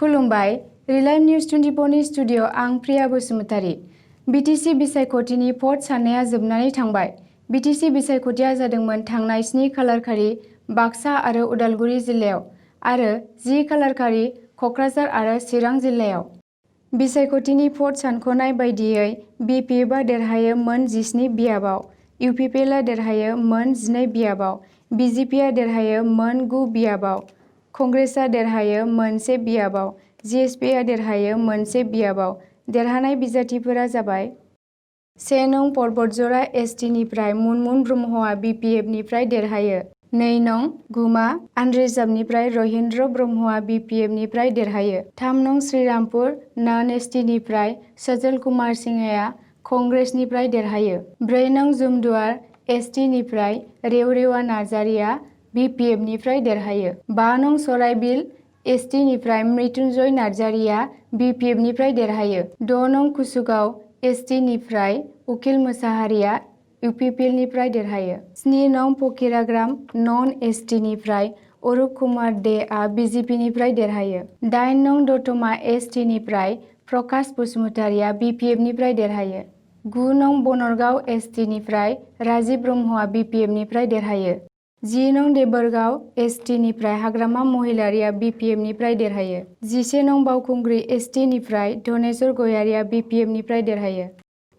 खुलुमबाय। रिलाइम निउज 24 नि स्टुडिअ आं प्रिया बसुमतारी। बिटिसि बिसायख'थिनि भट साननाया जोबनानै थांबाय। बिटिसि बिसायख'थिया जादोंमोन थांनाय 7 खालारखालि बाक्सा आरो उदालगुरि जिल्लायाव आरो 10 खालारखालि क'क्राझार आरो चिरां जिल्लायाव। बिसायख'थिनि भट सानख'नाय बायदियै बिपिएफआ देरहायो मोन 17 बियाबाव, इउपिपिएलआ देरहायो मोन 12 बियाबाव, बिजेपिआ देरहायो मोन 9 बियाबाव, कंग्रेसआ देरहायो मोन 1 बियाबाव, जिएसपिआ देरहायो मोन 1 बियाबाव। देरहानाय बिजाथिफोरा जाबाय 1 नं परबतजरा एसटिनिफ्राय मुनमुन ब्रह्मआ बिपिएफनिफ्राय देरहायो। 2 नं गुमा आनरिजार्भनिफ्राय रहिन्द्र ब्रह्मआ बिपिएफनिफ्राय देरहायो। 3 नं श्रीरामपुर नन एसटिनिफ्राय सजल कुमार सिंहआ कंग्रेसनिफ्राय देरहायो। 4 नं जुमदुवार एसटिनिफ्राय रेवरेवा नार्जारिया बिपिएफनिफ्राय देरहायो। 5 नं सराइबिल एसटिनिफ्राय मृत्युंजय नार्जारिया बिपिएफनिफ्राय देरहायो। 6 नं कुसुगाव एसटिनिफ्राय उखिल मोसाहारिया इउपिपिएलनिफ्राय देरहायो। 7 नं फकिराग्राम नन एसटिनिफ्राय अरुप कुमार देआ बिजेपिनिफ्राय देरहायो। 8 नं दतमा एसटिनिफ्राय प्रकाश बसुमतारिया बिपिएफनिफ्राय देरहायो। 9 नं बनरगाव एसटिनिफ्राय राजिब ब्रह्मआ बिपिएफनिफ्राय देरहायो। 10 नं देबोरगाव एसटिनिफ्राय हाग्रामा महिलारिया बिपिएफनिफ्राय देरहायो। 11 नं बावखुंग्रि एसटिनिफ्राय धनेश्वर गयारिया बिपिएफनिफ्राय देरहायो।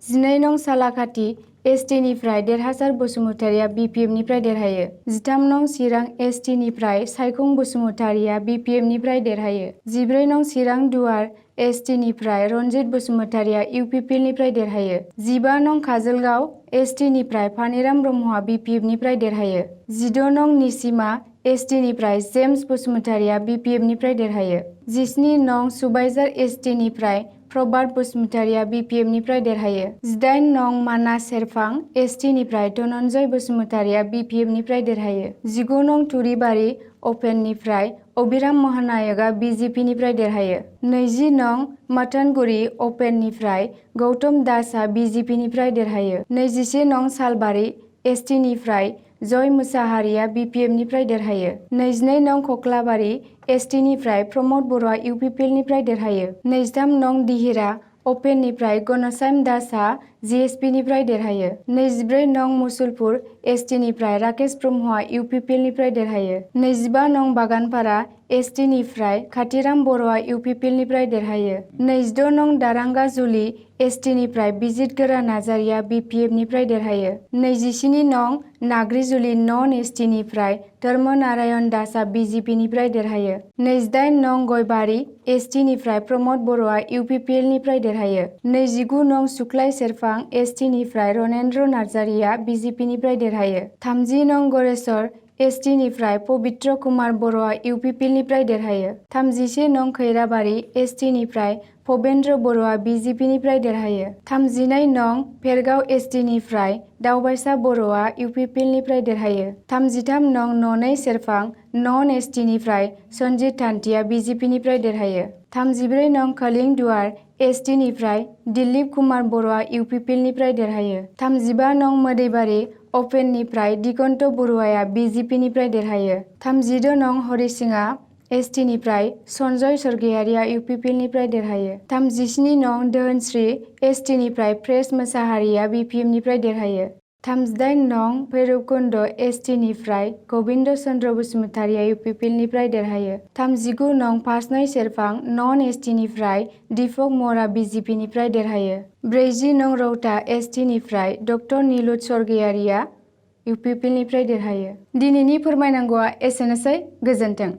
12 नं सालाकाथि एसटिनिफ्राय देरहासार बसुमतारिया बिपिएफनिफ्राय देरहायो। 13 नं चिरां एसटिनिफ्राय सायखं बसुमतारिया बिपिएफनिफ्राय देरहायो। 14 नं चिरां दुवार एसटिनिफ्राय रनजित बसुमतारिया इउपिपिएलनिफ्राय देरहायो। 15 नं काजलगाव एसटिनिफ्राय फानिराम ब्रह्मआ बिपिएफनिफ्राय देरहायो। 16 नं निसिमा एसटिनिफ्राय जेम्स बसुमतारिया बिपिएफनिफ्राय देरहायो। 17 नं सुबाइजार एसटिनिफ्राय प्रबात बसुमतारिया बिपिएफनिफ्राय देरहायो। 18 नं मानास सेरफां एसटिनिफ्राय धनन्जय बसुमतारिया बिपिएफनिफ्राय देरहायो। 19 नं तुरिबारि अपेननिफ्राय अबिराम महानायकआ बिजेपिनिफ्राय देरहायो। 20 नं मथनगुरि अपेननिफ्राय गौतम दासआ बिजेपिनिफ्राय देरहायो। 21 नं सालबारि एसटिनिफ्राय जय मोसाहारिया बिपिएफनिफ्राय देरहायो। 22 नं कक्लाबारि एसटिनिफ्राय प्रमद बर'आ इउपिपिएलनिफ्राय देरहायो। 23 नं दिहिरा अपेननिफ्राय घनश्याम दासआ जिएसपिनिफ्राय देरहायो। 24 नं मुसलपुर एसटिनिफ्राय राकेश ब्रह्मआ इउपिपिएलनिफ्राय देरहायो। 25 नं बागानपारा एसटिनिफ्राय खाथिराम बर'आ इउपिपिएलनिफ्राय देरहायो। 26 नं दारांगाजुलि एसटिनिफ्राय बिजित गोरा नार्जारिया बिपिएफनिफ्राय देरहायो। 27 नं नाग्रिजुलि नन एसटिनिफ्राय धर्म नारायण दासआ बिजेपिनिफ्राय देरहायो। 28 नं गयबारि एसटिनिफ्राय प्रमद बर'आ इउपिपिएलनिफ्राय देरहायो। 29 नं सुख्लाय सेरफां एसटिनिफ्राय रनेन्द्र नार्जारिया बिजेपिनिफ्राय देरहायो। 30 नं गरेस्वर एसटिनिफ्राय पबित्र कुमार बर'आ इउपिपिएलनिफ्राय देरहायो। 31 नं खैराबारि एसटिनिफ्राय भबेन्द्र बर'आ बिजेपिनिफ्राय देरहायो। 32 नं भेरगाव एसटिनिफ्राय दावबायसा बर'आ इउपिपिएलनिफ्राय देरहायो। 33 नं ननै सेरफां नन एसटिनिफ्राय सनजित थान्थिया बिजेपिनिफ्राय देरहायो। 34 नं खलिंदुवार एसटिनिफ्राय दिलीप कुमार बर'आ इउपिपिएलनिफ्राय देरहायो। 35 नं मोदैबारि अपेननिफ्राय दिगन्त बरुवाया बिजेपिनिफ्राय देरहायो। 36 नं हरिसिङा एसटिनिफ्राय सनजय सरगयारिया इउपिपिएलनिफ्राय देरहायो। 37 नं धोनस्री एसटिनिफ्राय प्रेस मोसाहारिया बिपिएफनिफ्राय देरहायो। 38 नं भैरबकुन्द एसटिनिफ्राय गबिन्द चन्द्र बसुमतारिया इउपिपिएलनिफ्राय देरहायो। 39 नं फासनै सेरफां नन एसटिनिफ्राय दीपक मर'आ बिजेपिनिफ्राय देरहायो। 40 नं रौता एसटिनिफ्राय ड नीलुत सरगयारिया इउपिपिएलनिफ्राय देरहायो। दिनैनि फोरमायनांगौआ एसेनोसै। गोजोन्थों।